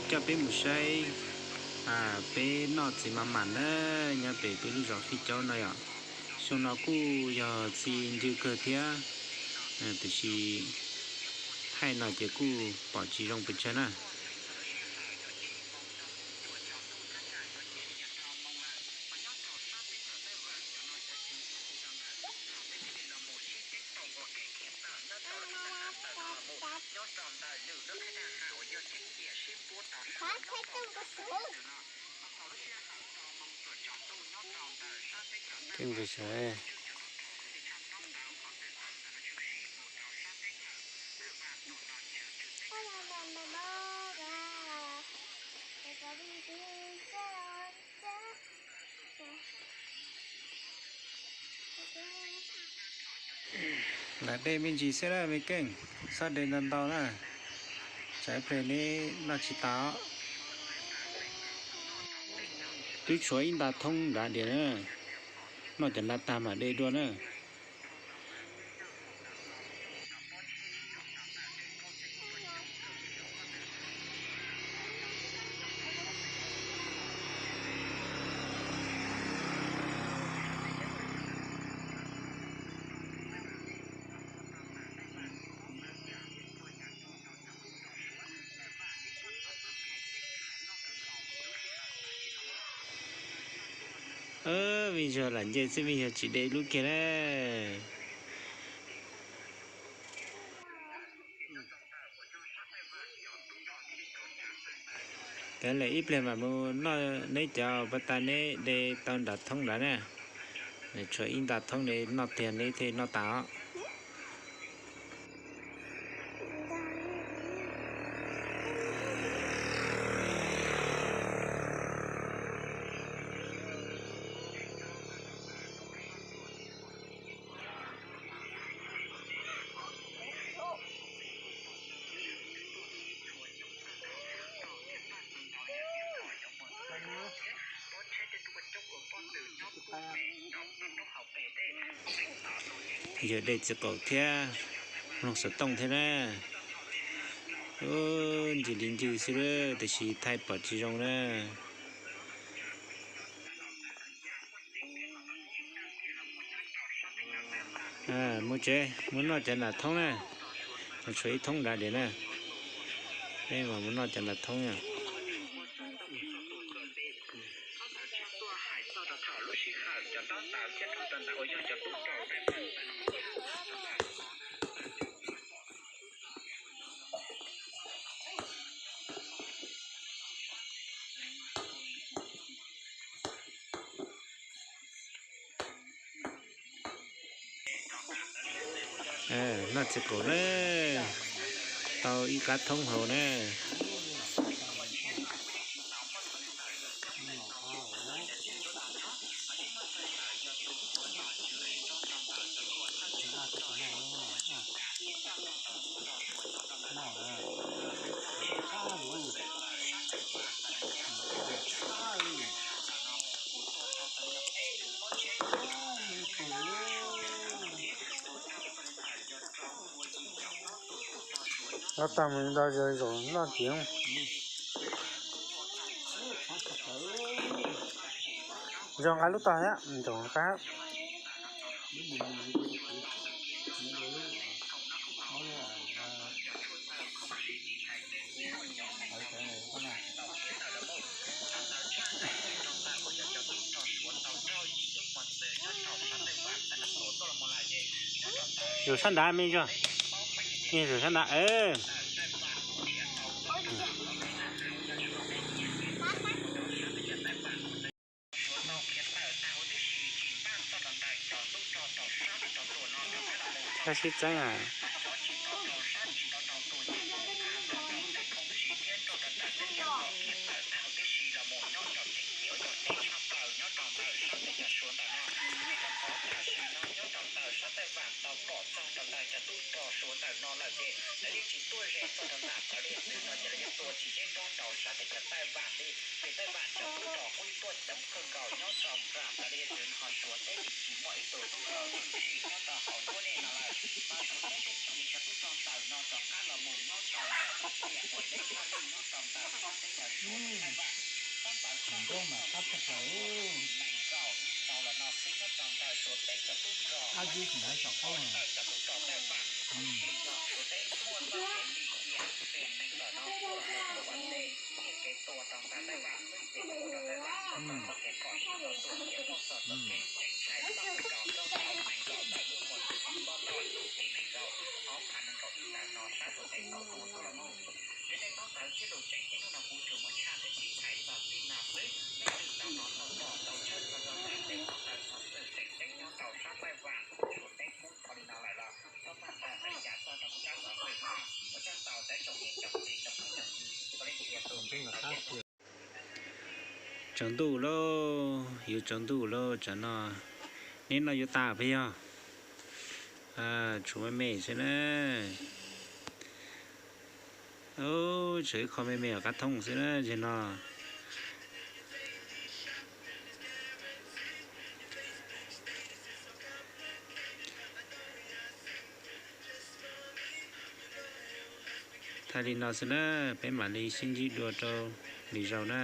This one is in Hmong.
Coj peb mus saib peb noj txiv mas mam na, nyob pem peb lub zos Fij Caub no yom. Xyoo no kuj yog txi ncw kawg thiab, tiam sis thaij no ces kuj pom tsis zoo pes tsawg na. Lam de me ntsis xwb na me keej, xob de ntau ntau na, tsam ib pliag neb noj tsis tas. Twb tshuav ib nta thoob nrad diam na, noj cov nrad tag mam de dua na. Me ntsuag lam nce xwb, me ntsuag tsis de lub kiag na. Kav liam ib pliag mam mus noj neb cov pas tas neb de tau nram thoob lawm na. Tshuav ib nta thoob neb noj tiag neb thiaj noj tas os. Yog de txiv qaum thiab mloog xov tooj thiab na. Ncig li ncig xwb tiam sis thaij pom tsis zoo na. Mus tsev mus noj cov nram thoob na. Tshuav ib thoob nrad diam na. Peb mam mus noj cov nram thoob na. Noj txiv qaum na, tau ib qab thoob hauv na. Los tag mus nto zaum noj tiag. Zoo nqa lub tog thiab, zoo nqa. Zaum sab nrad me ntsuag, zaum sab nrad. Sab sib txeeb a. Nkauj mas qab tshaj plaws. Ab zib tsis nyob saum qaub no. Tsaus ntuj lauj, yuav tsaus ntuj lauj, tsam no neb noj yuav tas peb yog tshuav me me xwb na. Tshuav ib qho me me qab thooj xwb na, tsam no. Thaij li no xwb na, peb mam li sib ntsib dua rau lwm zaus na.